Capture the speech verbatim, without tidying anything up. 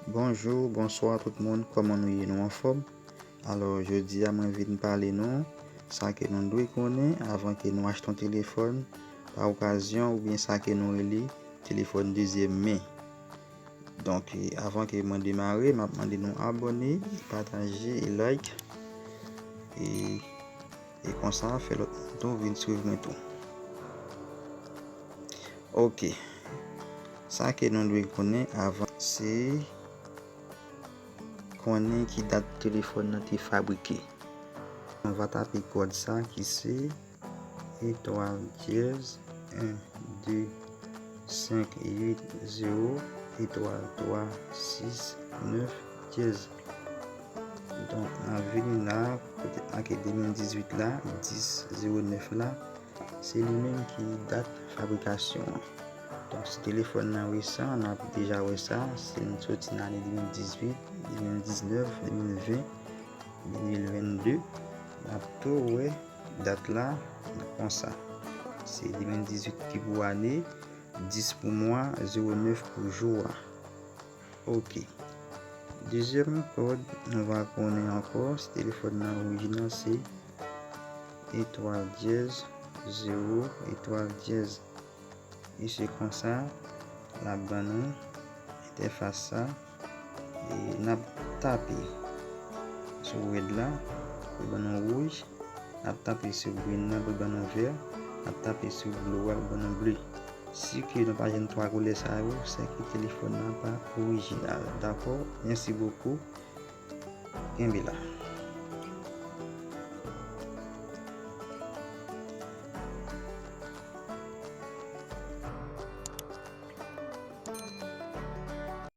Bonjou, bonswa tout moun, kòman nou ye, nou anfòm? Alò, jodi a mwen vin pale nou sa ke nou dwe konnen avan ke nou achte yon telefòn pa okazyon oubyen sa ke nou rele telefòn dezyèm men. Donk, avan ke mwen demare, m ap mande nou abòne, pataje e like. E, e konsa, fè lòt moun tou vin swiv mwen tou. Ok. Sa ke nou dwe konnen avan, se konnen ki dat telefòn nan te fabrike. Nou va tape kòd sa ki se etwal dyèz en de senk uit zewo etwal twa sis nèf dyèz. Donk, n ap vini la, kote make de mil dizuit la, dis zewo nèf la, se li menm ki dat fabrikasyon an. Donk, si telefòn nan resan, n ap deja wè sa, si n soti nan ane de mil dizuit, de mil diznèf, de mil ven, de mil vennde, n ap tou wè dat la konsa. Se de mil dizuit ki pou ane, dis pou mwa, zewo nèf pou jou a. Ok. Dezyèm kòd, nou va konnen ankò, si telefòn nan orijinal, se etwal dyèz zewo etwal dyèz. E se konsa, l ap ban nou entèfas sa. E n ap tape sou red la, pou ban nou wouj. N ap tape sou green la, pou ban nou vè. N ap tape sou blue a, pou ban nou ble. Si ke nou pa jwenn twa koulè sa yo, se ke telefòn nan pa orijinal. Dakò? Mèsi bokou. Kenbe la.